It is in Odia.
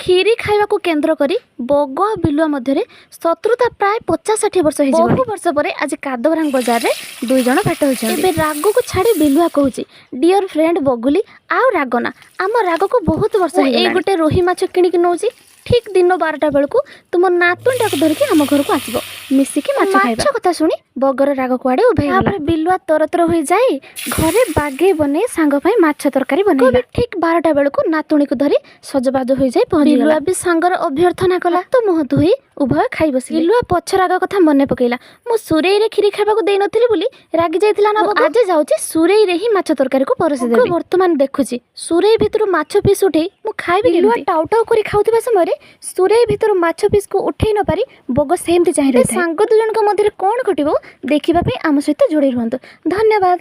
କ୍ଷୀରି ଖାଇବାକୁ କେନ୍ଦ୍ର କରି ବଗ ଆଉ ବିଲୁଆ ମଧ୍ୟରେ ଶତ୍ରୁତା ପ୍ରାୟ 50-60 ବର୍ଷ ହେଇଯିବ। ବହୁ ବର୍ଷ ପରେ ଆଜି କାଦବରାଙ୍ଗ ବଜାରରେ ଦୁଇ ଜଣ ଭେଟ ହୋଇଛନ୍ତି। ଏବେ ରାଗକୁ ଛାଡ଼ି ବିଲୁଆ କହୁଛି, "ଡିଅର ଫ୍ରେଣ୍ଡ ବଗୁଲି, ଆଉ ରାଗ ନା, ଆମ ରାଗକୁ ବହୁତ ବର୍ଷ।" ଏଇ ଗୋଟେ ରୋହି ମାଛ କିଣିକି ନଉଛି। ଠିକ୍ ଦିନ 12ଟା ବେଳକୁ ତୁମ ନାତୁଣୀଟାକୁ ଧରିକି ଆମ ଘରକୁ ଆସିବ, ମିଶିକି ମାଛ ଖାଇବା। ମାଛ କଥା ଶୁଣି ବଗର ରାଗ କୁଆଡ଼େ ଉଭେଇ। ତାପରେ ବିଲୁଆ ତରତର ହୋଇ ଯାଇ ଘରେ ବାଗେଇ ବନେଇ ସାଙ୍ଗ ପାଇଁ ମାଛ ତରକାରୀ ବନେଇଲା। ଠିକ୍ 12ଟା ବେଳକୁ ନାତୁଣୀକୁ ଧରି ସଜବାଜ ହୋଇଯାଇ ପହଞ୍ଚିଗଲା। ବିଲୁଆ ବି ସାଙ୍ଗର ଅଭ୍ୟର୍ଥନା କଲା। ତ ମୁହଁ ଧୋଇ ଉଭୟ ଖାଇ ବସିଲେ। ବିଲୁଆ ପଛ ରାଗ କଥା ମନେ ପକେଇଲା। ମୁଁ ସୁରେଇରେ କ୍ଷୀରି ଖାଇବାକୁ ଦେଇନଥିଲି ବୋଲି ରାଗି ଯାଇଥିଲା ନା? ଆଜି ଯାଉଛି, ସୁରେଇରେ ହିଁ ମାଛ ତରକାରୀକୁ ପରସି ଦେବି। ବର୍ତ୍ତମାନ ଦେଖୁଛି, ସୁରେଇ ଭିତରୁ ମାଛ ପିସ୍ ଉଠେଇ ମୁଁ ଖାଇବି। ବିଲୁଆ ଟାଉ ଟାଉ କରି ଖାଉଥିବା ସମୟରେ ସୁରେଇ ଭିତରୁ ମାଛ ପିସ୍କୁ ଉଠେଇ ନ ପାରି ବଗ ସେମିତି ଚାହିଁ ରହିଥାଏ। ସାଙ୍ଗ ଦୁଇ ଜଣଙ୍କ ମଧ୍ୟରେ କ'ଣ ଘଟିବ, ଦେଖିବା ପାଇଁ ଆମ ସହିତ ଯୋଡ଼ି ରୁହନ୍ତୁ। ଧନ୍ୟବାଦ।